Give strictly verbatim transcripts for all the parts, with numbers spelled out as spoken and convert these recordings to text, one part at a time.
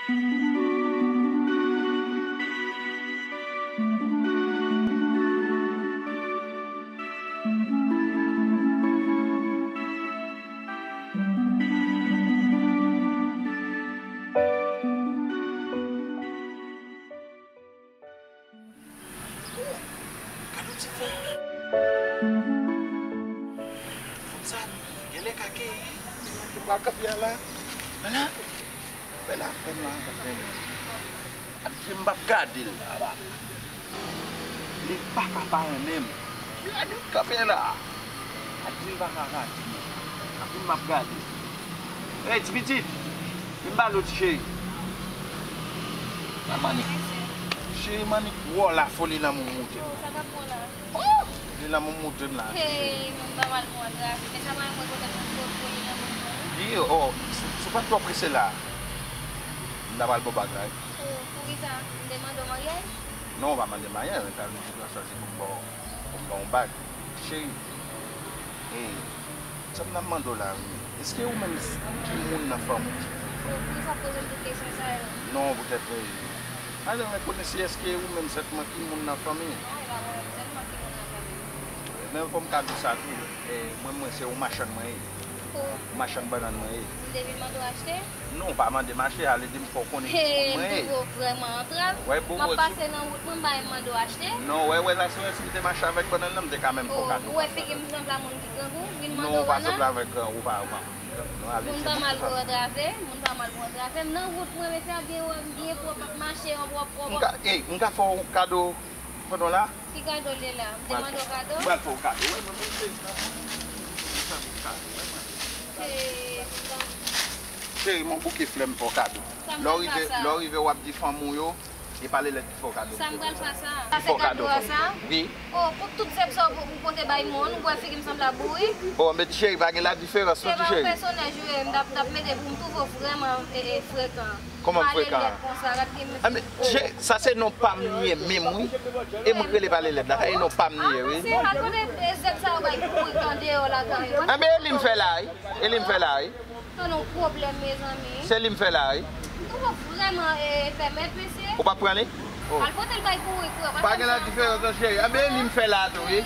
Gade yon ti fè. Fanm sa, genlè ka keyi. Ki pral kanpe a la. Ala. Bèl afè m la, gade. Adye m p ap gade l la. Li pa ka pa renmen m. Gade m kanpe la. Adye m pa ka gade. Adye m p ap gade. Ey, ti pitit. Vin ba lo ti cheri. Manik. Cheri, Manik, wò la foli lanmou moute. Oh, sa k ap bon la? Oh! Li lanmou moute m la. Hey, moun pa mal bon atrave. Men sa pa mwen kote pou foli lanmou moute. Wi, oh, sou, sou pa twò prese la. M ta pral ba w bagay. Oh, poukisa? M te mande w maryaj? Non, w pa mande maryaj, men ta vin di sa se pou m ba w, pou m ba w yon bag. Cheri, e, sa m nan mande w la, wi. Èske ou menm ki moun nan fanmi w? Ou, poukisa w poze m tout kesyon sa yo? Non, poutèt, e, mwen renmen konnen si èske ou menm sètman ki moun nan fanmi w? Non, e pa mwen menm sètman ki moun nan fanmi m. Men fò m ka di w sa tou, e, mwen, mwen se yon machann mwen ye. Ou? Machann bannann mwen ye. M te vin mande w achte? Non, w pa mande m achte, ale di m fò w konnen ki moun mwen ye. Hey, m twouve w vrèman antrav. Wè, bobo, m ap pase nan wout mwen, m pa menm mande w achte. Non, wè, wè, la, se wè, si m te mache avèk bannann nan, m te ka menm fè w kado bannann nan. Ou wè figi m sanble a moun ki grangou, vin mande w bannann? Non, w pa sanble avèk grangou, w pa, w pa. Non, ale, se moun pa mal bon antrave, moun pa mal bon antrave. M nan wout mwen, mesye, byen wè m byen pwòp, m ap mache, m ap pwòp, pwòp. M ka, ey, m ka fè w kado pandan w la? Ki kado l ye la? M te mande w kado? M pral fè w kado. Wè, mwen menm se sa. Se sa m ka, wè, mwen. Cheri, m yon bouke flè m fè w kado. Lè w rive, lè w rive, w ap di fanmi w yo, e pa lelèt ki fè w kado. Sa m pral fè sa? Sa se kado a sa? Wi. Oh, pou tout zèb sa ou, ou pote bay moun, ou wè figi m sanble a bourik. Oh, men ti cheri, pa gen ladiferans non, ti cheri. Se pa yon pèsonaj ou ye, m t ap, t ap mete pou m twouve w vrèman, e, e, frekan. Kòman m frekan? Pale lèd konsa, gad ki mesye. Enben, cheri, sa se non pa m li ye menm, wi. E mwen k rele pale lèd la, sa se non pa m li ye, wi. Avanse, al pote zèb sa yo bay bourik andeyò lakay ou. Enben, e li m fè la, wi. E li m fè la, wi. Tande yon pwoblèm, mezanmi. Se li m fè la, wi. M twouve w vrèman, e, pèmèt, mesye. Ou p ap pran li? Oh. Al pote l bay bourik, frè, w pa fè m sa ankò. Pa gen ladiferans non, cheri. Enben, e li m fè la tou, wi.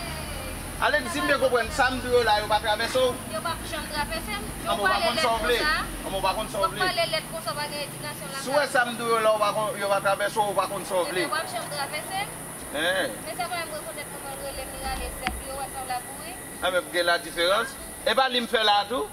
Ale di si m byen konprann, sa m di w yo la, yo pa travèse w? Yo p ap janm travèse m. Anben, w pa konn sa w vle. Anben, w pa konn sa w vle. W ap pale lèd konsa, w pa gen edikasyon lakay ou. Si w wè sa m di w yo la, w pa konn, yo pa travèse w, w pa konn sa w vle. Ebyen, w p ap janm travèse m. Hein. Men sa pa menm rekonèt mwen, rele m, li rale zèb yo, w ap sanble a bourik. Enben, gen ladiferans. E pa li m fè la tou?